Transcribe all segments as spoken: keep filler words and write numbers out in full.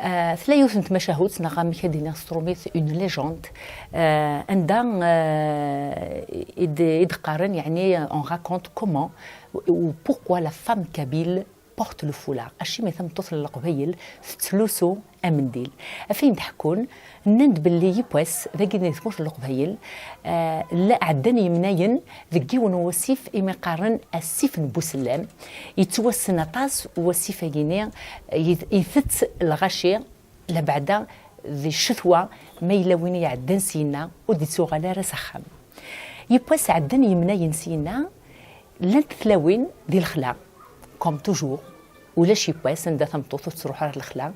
Ah, tella yiwet n tmacahut, neɣ amek ad iniɣ s trumit, une légende, ah, anda, ah, i d-, i d-qqaren, yeɛni, on raconte comment ou pourquoi la femme kabyle porte le foulard. Acimi tameṭṭut n Leqbayel tettlusu amendil? Af ayen d-ḥekkun, nnan-d belli yiwwas dagi di tmurt n Leqbayel, ah, la ɛeddan yemnayen deg yiwen n wasif imi qqaren asif n Busellam. Yettwassen aṭas wasif-agi-ni, yet-, itett lɣaci, labeɛda di ccetwa, ma yella win i iɛeddan syenna, ur d-ittuɣal ara s axxam. Yiwwas ɛeddan yemnayen syenna, llant tlawin di lexla, comme toujours, ulac yiwwas anda tameṭṭut ur tettruḥ ara lexla.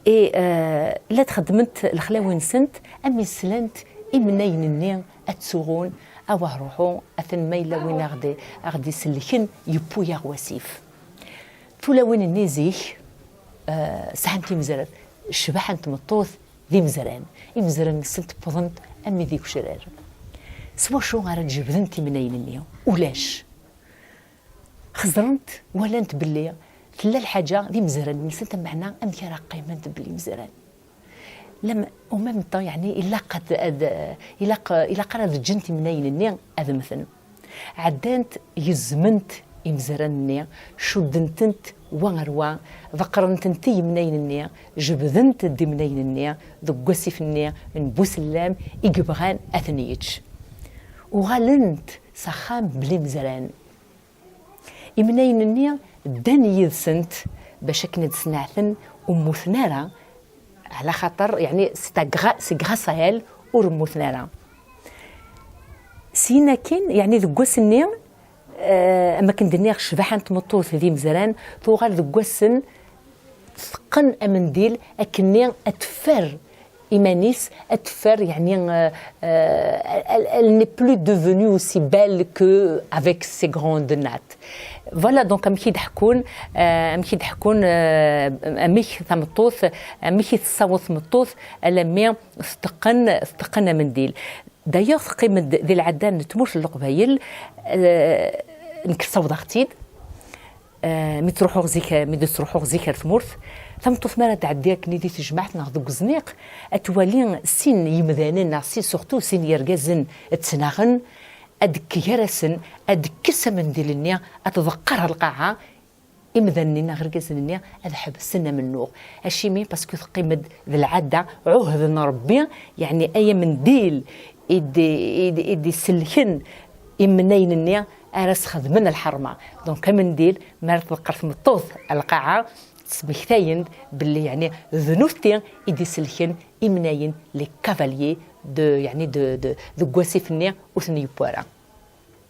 Et, euh, la d-xeddment lexlawi-nsent, am slant imnayen-nni ad ttuɣun, awah ruḥu, atan ma yella win aɣ-d-, aɣ-d-isellken, yewwi-yaɣ wasif. Tulawin-nni zik, eh, sɛant imezran, ccbaḥa n tmeṭṭut d imezran. Imezran-nsent wwḍen-d armi d igecrar. S wacu ara d-jebdent imnayen-nni? Ulac. Xeẓrent, walant belli tella lḥaǧa d imezran-nsent, meɛna amek ara qqiment belli imezran? Lam-, au même temps, yeɛni, ilaq ad, ad, ilaq, ilaq ara ad ǧǧent imnayen-nni ad mmten. Ɛeddant, gezment imezran-nni, cuddent-tent wa ar wa, ḍeqqrent-tent i yimnayen-nni, jebdent-d imnayen-nni deg wasif-nni n Busellam i yebɣan ad ten-yečč. Uɣalent s axxam bla imezran. Imnayen-nni ddan yid-sent bac akken ad sneɛten, ur mmuten ara, ɛla xaṭer, yeɛni, c'est à gra-, c'est grâce à elle ur mmuten ara. Syin akkin, yeɛni, deg wass-nni, eh, am akken d-nniɣ, ccbaḥa n tmeṭṭut d imezran, tuɣal deg wass-n teqqen amendil akkenni ad teffer iman-is, ad teffer, yeɛni, euh, euh, elle, elle n'est plus devenue aussi belle que avec ses grandes nattes. Voilà, donc amek i d-ḥekkun, euh, amek i d-ḥekkun, euh, amek tameṭṭut, amek i tessaweḍ tmeṭṭut alammi tteqqen, tteqqen amendil. D'ailleurs, teqqim-d di lɛadda n tmurt n Leqbayel, euh, nekk ssawḍeɣ-tt-id. Eh, mi ttruḥuɣ zik, mi d-ttruḥuɣ zik ar tmurt, tameṭṭut mi ara tɛeddi akken di tejmaɛt neɣ deg uzniq, ad twali sin yimdanen neɣ sin, surtout sin yergazen ttnaɣen, ad d-tekk gar-asen, ad d-tekkes amendil-nni, ad tḍeqqer ɣer lqaɛa, imdanen-nni neɣ irgazen-nni ad ḥebsen amennuɣ. Acimi? Parce que teqqim-d d lɛadda, ɛuhd n Rebbi, yeɛni ay amendil i d-, i d-, i d-isellken imnayen-nni ara sxedmen lḥerma. Donc, amendil, mi ara tḍeqqer tmeṭṭut lqaɛa, ttmektayen-d belli, yeɛni, d nutni i d-isellken imnayen, les cavaliers de, yeɛni, de, de, deg wasif-nni ur ten-yewwi ara.